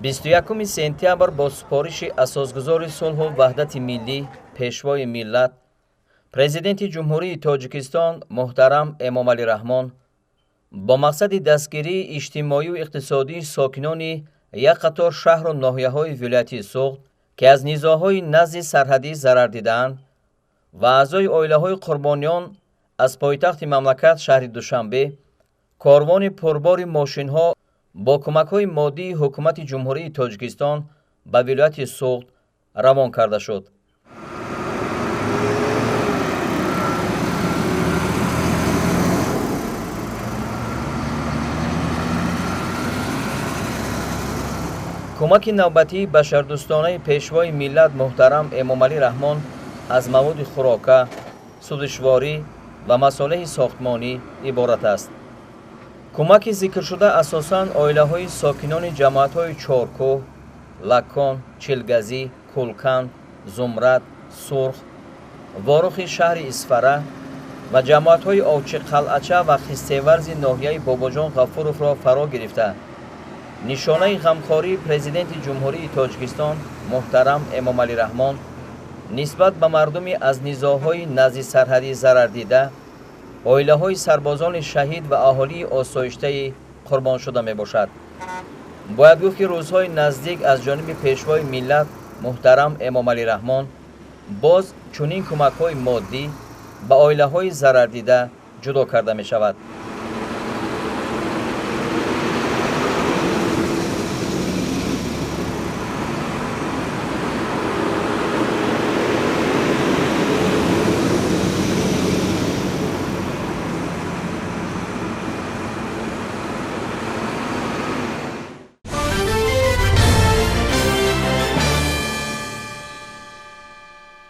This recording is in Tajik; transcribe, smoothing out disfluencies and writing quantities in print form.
21 сентябр бо супориши асосгузори сулҳу ваҳдати миллӣ, пешвои миллат, президенти Ҷумҳурии Тоҷикистон муҳтарам Эмомалӣ Раҳмон бо мақсади дастгирии иҷтимоию иқтисодии сокинони як қатор шаҳру ноҳияҳои вилояти Суғд, ки аз низоъҳои назди сарҳадӣ зарар дидаанд ва аъзои оилаҳои қурбониён, аз пойтахти мамлакат шаҳри Душанбе корвони пурбори мошинҳо бо кӯмакҳои моддии ҳукумати Ҷумҳурии Тоҷикистон ба вилояти Суғд равон карда шуд. Кӯмаки навбатии башардӯстонаи пешвои миллат муҳтарам Эмомалӣ Раҳмон аз маводи хӯрока, сӯзишворӣ ва масолеҳи сохтмонӣ иборат аст. Кӯмаки зикршуда асосан оилаҳои сокинони ҷамоатҳои Чоркӯҳ, Лаккон, Чилгазӣ, Кулканд, Зумрад, Сурх, Ворухи шаҳри Исфара ва ҷамоатҳои Овчиқалъача ва Хистеварзи ноҳияи Бобоҷон Ғафуровро фаро гирифта, нишонаи ғамхории президенти Ҷумҳурии Тоҷикистон муҳтарам Эмомалӣ Раҳмон нисбат ба мардуми аз низоъҳои назди сарҳадӣ зарардида, оилаҳои сарбозони шаҳид ва аҳолии осоиштаи қурбоншуда мебошад. Бояд гуфт, ки рӯзҳои наздик аз ҷониби пешвои миллат муҳтарам Эмомалӣ Раҳмон боз чунин кӯмакҳои моддӣ ба оилаҳои зарардида ҷудо карда мешавад.